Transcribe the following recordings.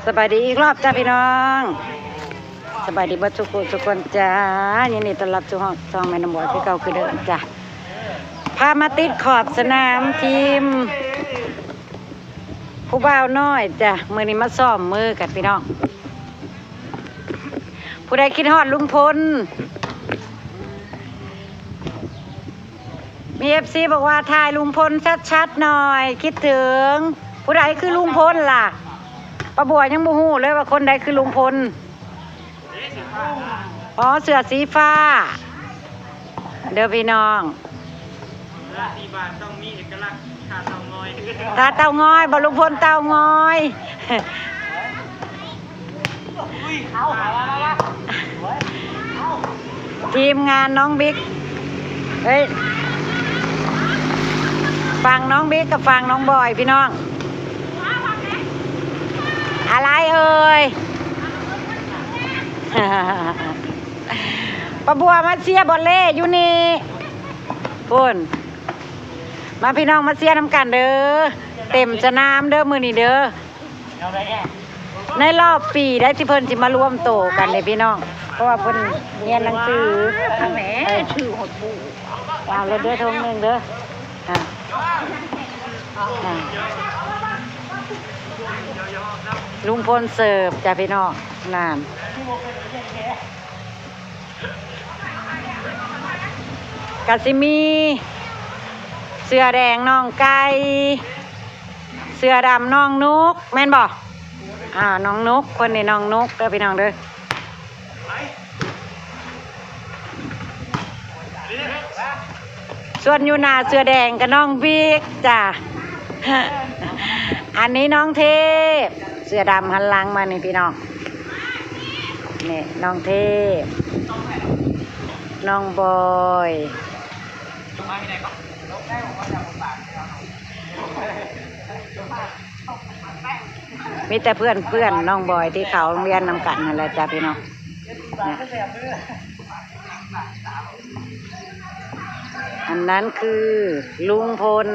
ສະບາຍດີອີກລອບຈ້າພີ່ນ້ອງ ສະບາຍດີເບິດທຸກຜູ້ທຸກຄົນຈ້າ ຍິນດີຕ້ອນຮັບສູ່ຮອດຊ່ອງແມ່ນ້ຳບວຍຄືເກົ່າຄືເດີມຈ້າ. ພາມາຕິດຂອບສະໜາມທີມຜູ້ບ່າວນ້ອຍຈ້າ ມື້ນີ້ມາຊ້ອມມືກັນພີ່ນ້ອງ. ຜູ້ໃດຄິດຮອດລຸງພົນ ມີເອັຟຊີບອກວ່າ ຖ່າຍລຸງພົນຊັດໆໜ່ອຍ ຄິດເຖິງ. ຜູ້ໃດຄືລຸງພົນລະ? ປ້າບົວຍັງບໍ່ຮູ້ເລີຍວ່າຄົນໃດຄືລຸງພົນ. ອໍ ເສື້ອສີຟ້າເດີພີ່ນ້ອງ. ລາດສີບາດຕ້ອງມີເອກະລັກ ຖ້າເຕົາງອຍ ຖ້າເຕົາງອຍ ບໍ່ ລຸງພົນເຕົາງອຍ. ທີມງານນ້ອງບິກ ເອີຍ ຝັ່ງນ້ອງບິກກັບຝັ່ງນ້ອງບອຍພີ່ນ້ອງ. ອາໄລເອີຍ ປ້າບົວມາເຊຍບອນເລ່ຢູ່ນີ້ພຸ້ນ. ມາພີ່ນ້ອງມາເຊຍນຳກັນເດີ ເຕັມສະໜາມເດີມື້ນີ້ເດີ. ໃນລອບປີໄດ້ທີ່ເພິ່ນຊິມາລວມໂຕກັນເດ້ພີ່ນ້ອງ ເພາະວ່າເພິ່ນຮຽນໜັງສື. ເອີ ເອົາໂລດເດີ ຖົງໜຶ່ງເດີ. ອ່າ ອ່າ ລຸງພົນເສີບຈ້າພີ່ນ້ອງ. ນັ້ນ ກະຊິມີເສື້ອແດງນ້ອງໄກ່ ເສື້ອດຳນ້ອງນຸກ ແມ່ນບໍ່? ອ່າ ນ້ອງນຸກ ຄົນນີ້ນ້ອງນຸກເດີພີ່ນ້ອງເດີ. ສ່ວນຢູ່ໜ້າເສື້ອແດງກະນ້ອງບິກຈ້າ. ອັນນີ້ນ້ອງເທບ ເສື້ອດຳຫັນຫຼັງມານີ້ພີ່ນ້ອງ. ນີ້ນ້ອງເທບ ນ້ອງບອຍ ມີແຕ່ເພື່ອນໆນ້ອງບອຍທີ່ເຂົ້າໂຮງຮຽນນຳກັນຫັ້ນແຫຼະຈ້າພີ່ນ້ອງ. ອັນນັ້ນຄືລຸງພົນ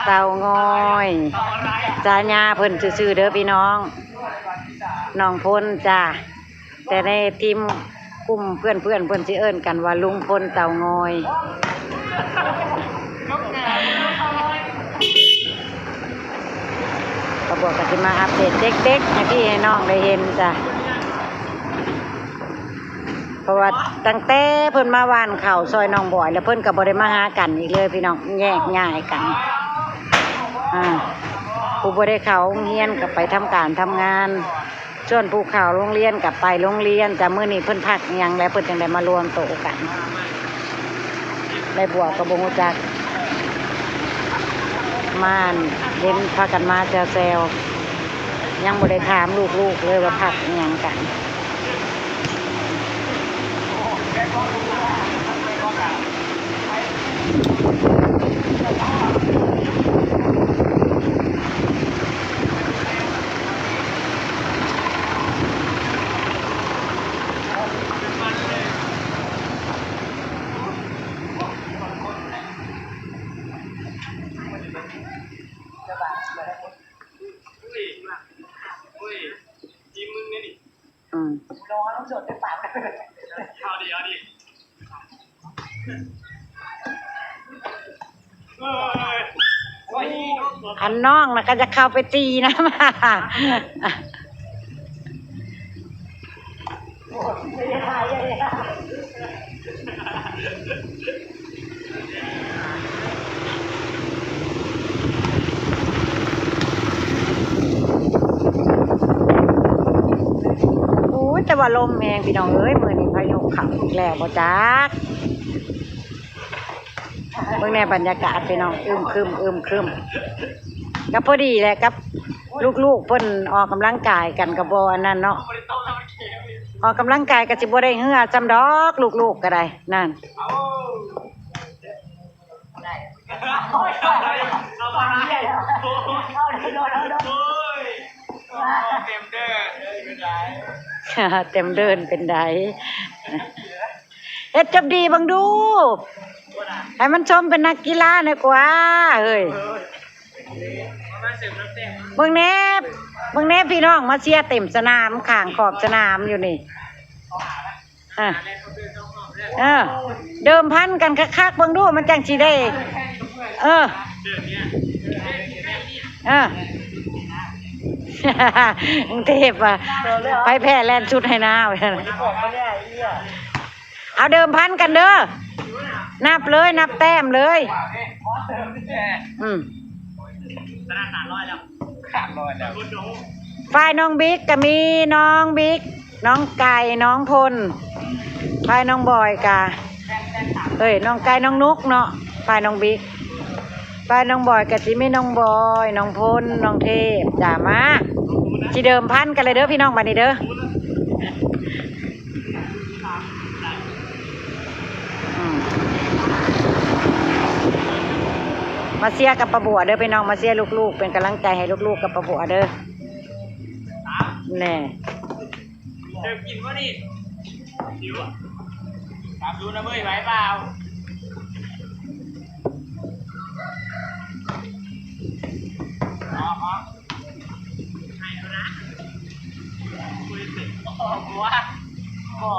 ເຕົາງອຍ ສາຍາເພິ່ນຊື່ໆເດີພີ່ນ້ອງ ນ້ອງພົນຈ້າ. ແຕ່ໃນທີມກຸ່ມເພື່ອນໆ ເພິ່ນຊິເອີ້ນກັນວ່າລຸງພົນເຕົາງອຍ. ປ້າບົວກະຊິມາອັບເດດເດັກໆ ໃຫ້ພີ່ໃຫ້ນ້ອງໄດ້ເຫັນຈ້າ. ເພາະວ່າຕັ້ງແຕ່ເພິ່ນມາຫວ່ານເຂົ້າຊ່ອຍນ້ອງບອຍ ແລ້ວເພິ່ນກະບໍ່ໄດ້ມາຫາກັນອີກເລີຍພີ່ນ້ອງ ແຍກຍ້າຍກັນ. ອ່າ ຜູ້ບໍ່ໄດ້ເຂົ້າໂຮງຮຽນກະໄປທຳການທຳງານ ສ່ວນຜູ້ເຂົ້າໂຮງຮຽນກະໄປໂຮງຮຽນ. ແຕ່ມື້ນີ້ເພິ່ນພັກອີ່ຫຍັງແລ້ວ ເພິ່ນຈັ່ງໄດ້ມາລວມໂຕກັນ ແມ່ບົວກະບໍ່ຮູ້ຈັກ. ມາ ເຫັນພາກັນມາແຊວໆ ຍັງບໍ່ໄດ້ຖາມລູກໆເລີຍວ່າພັກອີ່ຫຍັງກັນ. ອືມ ອັນນ້ອງນະກະຈະເຂົ້າໄປຕີນຳ. ໂອ້ຍ ແຕ່ວ່າລົມແຮງພີ່ນ້ອງເອີຍ ມື້ນີ້ພາຍຸເຂົ້າອີກແລ້ວບໍ່ຈັກ. ເບິ່ງແດ່ບັນຍາກາດພີ່ນ້ອງ ອຶມຄຶມ ອຶມຄຶມ ກະພໍດີແຫຼະກັບລູກໆເພິ່ນອອກກຳລັງກາຍກັນ ກະບໍ່ອັນນັ້ນເນາະ ອອກກຳລັງກາຍກະຊິບໍ່ໄດ້ເຫື່ອຊ່ຳດອກ ລູກໆກະໄດ້. ນັ້ນ ເຕັມເດີນເປັນໃດ ເຕັມເດີນເປັນໃດ. ເຮັດຈົບດີເບິ່ງດູ ໃຫ້ມັນສົມເປັນນັກກິລາແດ່ກວ່າເຮີ້ຍ. ເບິ່ງແດ່ ເບິ່ງແດ່ພີ່ນ້ອງ ມາເຊຍເຕັມສະໜາມ ຂ້າງຂອບສະໜາມຢູ່ນີ້. ອ່ະ ເອີ ເດີມພັນກັນຄັກໆ ເບິ່ງດູ ມັນຈັ່ງຊິໄດ້. ເອີ ເອີ ກຸງເທບວ່າ ໃຜແພ້ແລ່ນຊຸດໃຫ້ນາວ່າຊັ້ນ. ເອົາເດີມພັນກັນເດີ ນັບເລີຍ ນັບແຕ້ມເລີຍ. ອືມ ຝ່າຍນ້ອງບິກກະມີນ້ອງບິກ ນ້ອງໄກ່ ນ້ອງພົນ. ຝ່າຍນ້ອງບອຍກະ ເອີຍ ນ້ອງໄກ່ ນ້ອງນຸກເນາະ. ຝ່າຍນ້ອງບິກ ຝ່າຍນ້ອງບອຍກະຊິມີນ້ອງບອຍ ນ້ອງພົນ ນ້ອງເທບ. ຈ້າ ມາ ຊິເດີມພັນກັນເລີຍເດີພີ່ນ້ອງ ບາດນີ້ເດີ. ອືມ ມາເຊຍກັບປ້າບົວເດີພີ່ນ້ອງ ມາເຊຍລູກໆ ເປັນກຳລັງໃຈໃຫ້ລູກໆ ກັບປ້າບົວເດີ. ແນ່ ເຕີມກິນບໍ່ນີ້ ຫິວ ຕາມດູນະເວີຍ ໄຫວເປົ່າ? ໃຫ້ແລ້ວນະ ບໍ່ ບໍ່ ບໍ່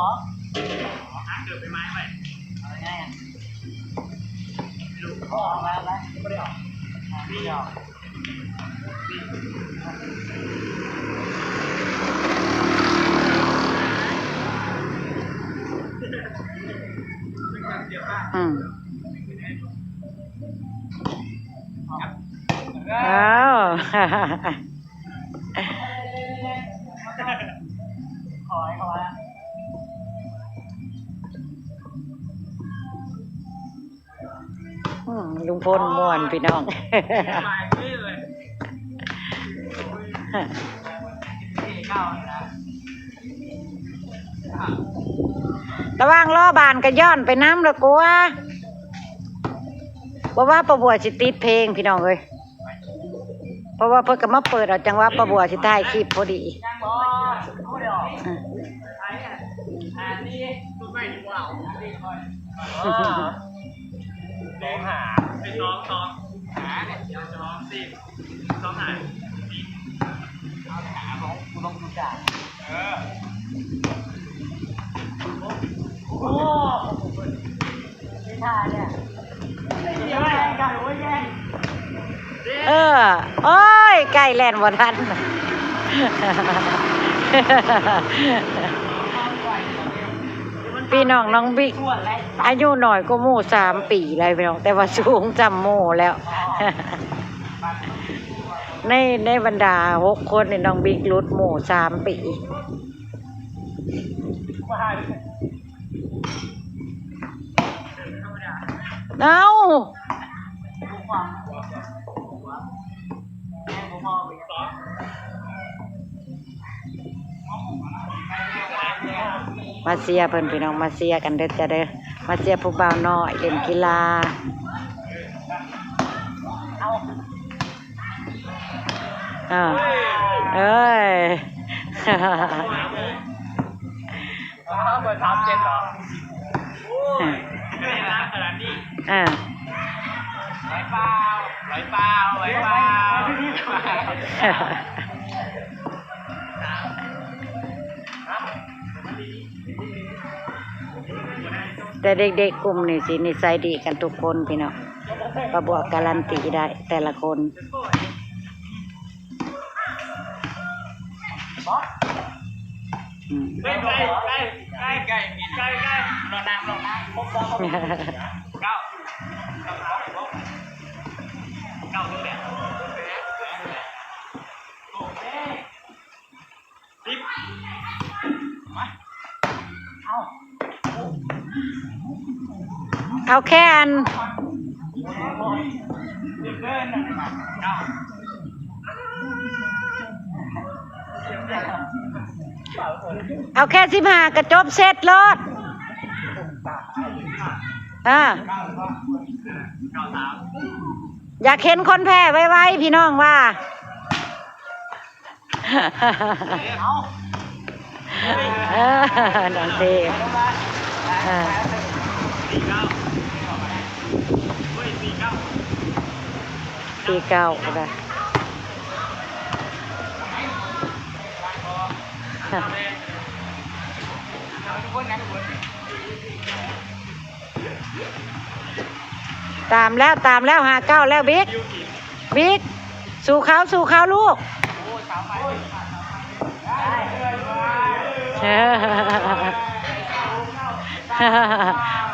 ຫາເກີບໄປໄມ້ໄວ້ ເອົາໄງອະ? ລູກ ບໍ່ ເອົາໄວ້ ເອົາໄວ້ ບໍ່ໄດ້ອອກ ບໍ່ໄດ້ອອກ. ອືມ ອ້າວ ອືມ ລຸງພົນມ່ວນພີ່ນ້ອງ ລະຫວ່າງລໍບານກະຍ້ອນໄປນຳລະກົວ ບໍ່ວ່າປ້າບົວຊິຕິດເພງພີ່ນ້ອງເອີຍ. ເພາະວ່າເພິ່ນກະມາເປີດເອົາຈັງຫວະປ້າບົວຊິຖ່າຍຄລິບພໍດີ. ເອີ ໂອ້ຍ ໄກ່ແລ່ນບໍ່ທັນ ພີ່ນ້ອງ ນ້ອງບິກອາຍຸນ້ອຍກວ່າໝູ່ສາມປີແລ້ວພີ່ນ້ອງ ແຕ່ວ່າສູງສ່ຳໝູ່ແລ້ວ ໃນ ໃນບັນດາຫົກຄົນນີ້ ນ້ອງບິກຫຼຸດໝູ່ສາມປີ. ເອົ້າ ມາເຊຍເພິ່ນພີ່ນ້ອງ ມາເຊຍກັນເດີຈ້າເດີ ມາເຊຍຜູ້ບ່າວນ້ອຍຫຼິ້ນກິລາ. ເອີ ເອີຍ ເອີ ໄປເປົ່າ ໄປເປົ່າ ໄປເປົ່າ. ແຕ່ເດັກໆກຸ່ມນີ້ຊິນິໄສດີກັນທຸກຄົນພີ່ນ້ອງ ປ້າບົວກາຣັນຕີໄດ້ແຕ່ລະຄົນ. ອືມ ໄກ່ ໄກ່ ໄກ່ ໄກ່ ໄກ່ ລອງນາງ ລອງນາງ ເກົ້າ ເກົ້າ ເກົ້າ ສິບ ມາ ເອົາ ເອົາແຄ່ອັນ ເອົາແຄ່ສິບຫ້າກະຈົບເຊັດໂລດ ເອີ ຢາກເຫັນຄົນແພ້ໄວໆ ພີ່ນ້ອງວ່າ. ເອີ ນ້ອງເທບ ເອີ ສີ່ເກົ້າ ເອີ ສີ່ເກົ້າ ພຸ້ນນະ. ຕາມແລ້ວ ຕາມແລ້ວ ຫ້າເກົ້າແລ້ວ ບິກ ບິກ ສູ້ເຂົາ ສູ້ເຂົາລູກ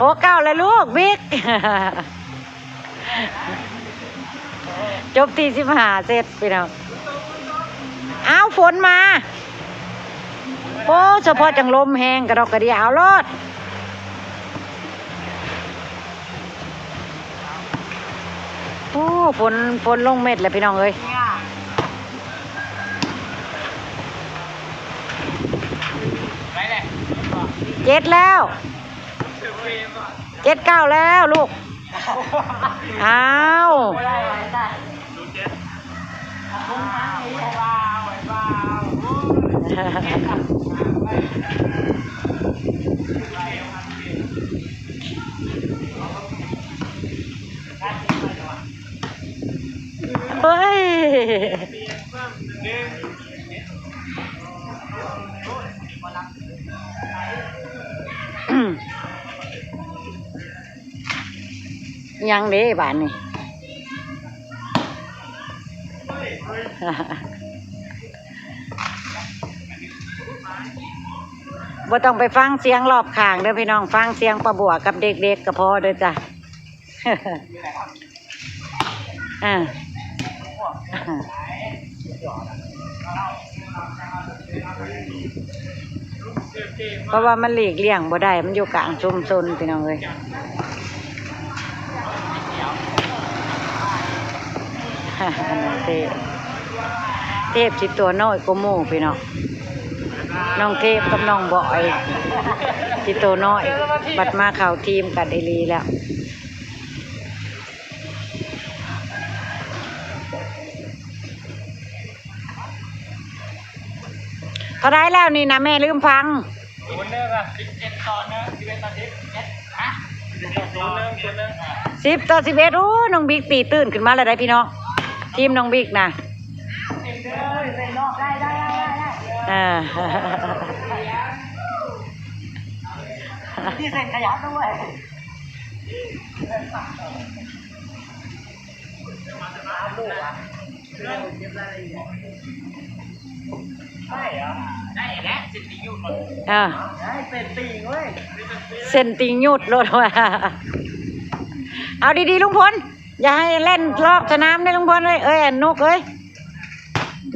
ຫົກເກົ້າແລ້ວລູກ ບິກ. ຈົບທີສິບຫ້າເຊັດພີ່ນ້ອງ. ອ້າວ ຝົນມາ. ໂອ້ ສະເພາະຈັ່ງລົມແຮງກະດອກກະເດຍ. ເອົາໂລດ. ໂອ້ ຝົນ ຝົນລົງເມັດແລ້ວພີ່ນ້ອງເອີຍ. ເຈັດແລ້ວ. ເຈັດເກົ້າແລ້ວລູກ. ອ້າວ ເຮີ້ຍ. ຍັງເດ້ບາດນີ້. ບໍ່ຕ້ອງໄປຟັງສຽງລອບຂ້າງເດີພີ່ນ້ອງ, ຟັງສຽງປ້າບົວກັບເດັກໆກໍພໍເດີຈ້ະ. ອ່າ ເພາະວ່າມັນຫຼີກລ່ຽງບໍ່ໄດ້, ມັນຢູ່ກາງຊຸມຊົນພີ່ນ້ອງເອີຍ. ອັນນັ້ນເທບ ເທບຊິຕົວນ້ອຍກວ່າໝູ່ພີ່ນ້ອງ. ນ້ອງເທບກັບນ້ອງບອຍຊິໂຕນ້ອຍ ບັດມາເຂົ້າທີມກັນອີ່ຫຼີແລ້ວ. ເທົ່າໃດແລ້ວນີ້ນະ ແມ່ລືມຟັງ. ສູນໜຶ່ງອະ ສິບເອັດຕໍ່ໜຶ່ງ ສິບເອັດຕໍ່ສິບເອັດ ຮະ ສູນໜຶ່ງ ສູນໜຶ່ງ ສິບຕໍ່ສິບເອັດ. ໂອ້ ນ້ອງບິກຕີຕື່ນຂຶ້ນມາແລ້ວໄດ໋ພີ່ນ້ອງ, ທີມນ້ອງບິກນະ. ເອີ ທີ່ເຊັນຂະຫຍັບດ້ວຍ. ເອີ ເສັ້ນຕີງຍູດໂລດວ່າ. ເອົາດີໆ ລຸງພົນ, ຢ່າໃຫ້ແລ່ນລອບສະໜາມເດ້ລຸງພົນເອີຍ. ເອີຍ ອັນນົກເອີຍ,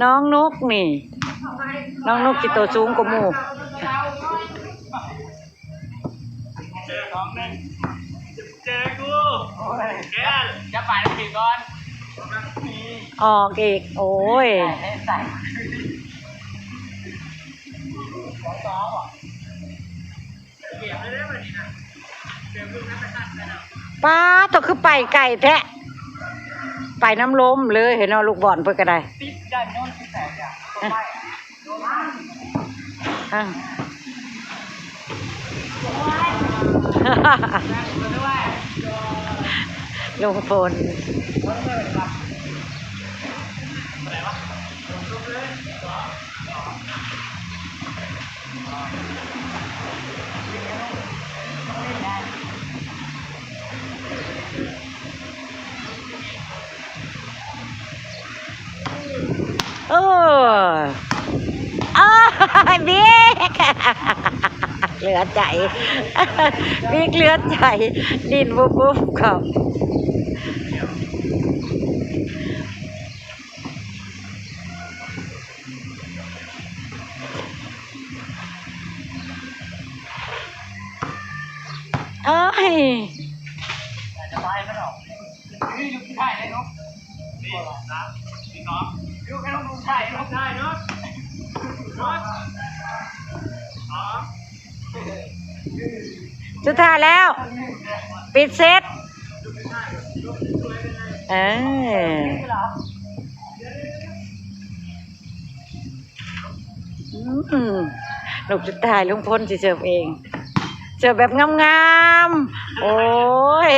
ນ້ອງນົກນີ້ ນ້ອງນົກຊິໂຕສູງກວ່າໝູ່. ເຈີສອງໜຶ່ງ ເຈີກູ ໂອ້ຍ ເຈີ ຈະໄປຜິດກ່ອນ ອອກອີກ. ໂອ້ຍ ປ້າດ ໂຕ ຄືໄປໄກແທ້, ໄປນຳລົມເລີຍເນາະ ລູກບອນເພິ່ນກໍໄດ້. ຕິດໄດ້ໂຍນຕິດແຕກ ອ້າວ ລຸງພົນ ເອີ ເອີ ບິກ ເຫຼືອໃຈ ບິກເຫຼືອໃຈ ດິ້ນວຸບໆ ເຂົ້າ. ໂອ້ຍ ສຸດທ້າຍແລ້ວ ປິດເຊັດ ເອີ. ອືມ ລູກສຸດທ້າຍລຸງພົນຊິເສີບເອງ ເສີບແບບງາມໆ. ໂອ້ຍ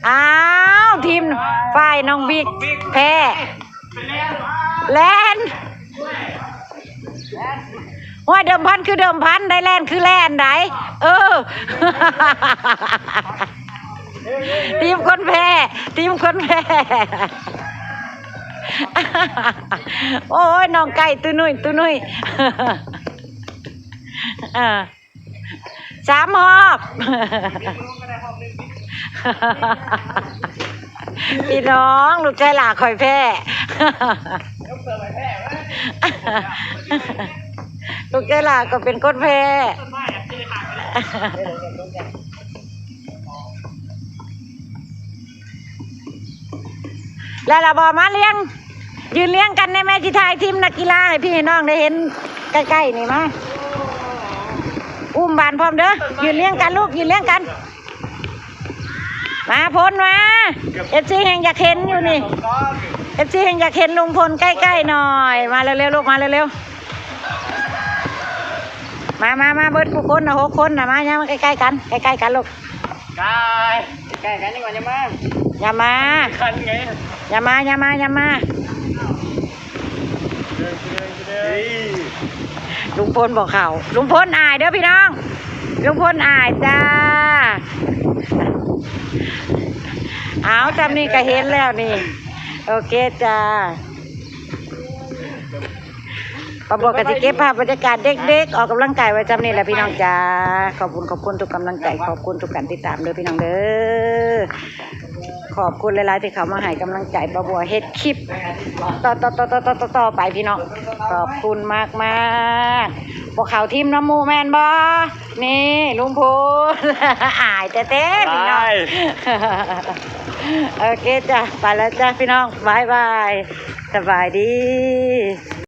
ອ້າວ ທີມຝ່າຍນ້ອງບິກແພ້ ແລ່ນ. ໂອ້ຍ ເດີມພັນຄືເດີມພັນ ໄດ້ແລ່ນຄືແລ່ນໃດ໋. ເອີ ທີມຄົນແພ້ ທີມຄົນແພ້. ໂອ້ຍ ນ້ອງໄກ່ຕຸ້ນຸ້ຍ ຕຸ້ນຸ້ຍ. ເອີ ສາມຮອບ ພີ່ນ້ອງ ລູກຊາຍຫຼ້າຂ້ອຍແພ້ ລູກຊາຍຫຼ້າກໍເປັນຄົນແພ້. ແລ້ວລະບໍ່ ມາລຽງ ຢືນລຽງກັນແດ່ແມ່ ຊິຖ່າຍທີມນັກກິລາໃຫ້ພີ່ໃຫ້ນ້ອງໄດ້ເຫັນໃກ້ໆນີ້. ມາ ອຸ້ມບານພ້ອມເດີ ຢືນລຽງກັນລູກ ຢືນລຽງກັນ. ມາພົນມາ ເອັຟຊີແຮ່ງຢາກເຫັນຢູ່ນີ້ ເອັຟຊີແຮ່ງຢາກເຫັນລຸງພົນໃກ້ໆໜ່ອຍ. ມາເລັວໆລູກ ມາເລັວໆ. ມາ ມາ ມາ ເບິດທຸກຄົນນະ ຫົກຄົນນະ. ມາ ມາໃກ້ໆກັນ ໃກ້ໆກັນລູກ ໃກ້ໆກັນນີ້ກ່ອນ. ຢ່າມາ ຢ່າມາ ຄັນໄງ ຢ່າມາ ຢ່າມາ ຢ່າມາ. ລຸງພົນບໍ່ເຂົ້າ ລຸງພົນອາຍເດີພີ່ນ້ອງ ລຸງພົນອາຍຈ້າ. ເອົາ ຊ່ຳນີ້ກໍເຫັນແລ້ວນີ້ ໂອເຄຈ້າ. ປ້າບົວກໍຊິເກັບພາບບັນຍາກາດເດັກໆອອກກຳລັງກາຍໄວ້ຊ່ຳນີ້ແຫຼະພີ່ນ້ອງຈ້າ. ຂອບຄຸນ ຂອບຄຸນທຸກກຳລັງໃຈ ຂອບຄຸນທຸກການຕິດຕາມເດີພີ່ນ້ອງເດີ. ຂອບຄຸນຫຼາຍໆທີ່ເຂົ້າມາໃຫ້ກຳລັງໃຈປ້າບົວເຮັດຄລິບຕໍ່ໆໆໆໆໄປພີ່ນ້ອງ ຂອບຄຸນມາກໆ. ບໍ່ເຂົ້າທີມນຳໝູ່ແມ່ນບໍ່? ນີ້ລຸງພົນ ອາຍແທ້ໆພີ່ນ້ອງ. ໂອເຄຈ້າ ໄປແລ້ວຈ້າພີ່ນ້ອງ ບາຍບາຍ ສະບາຍດີ.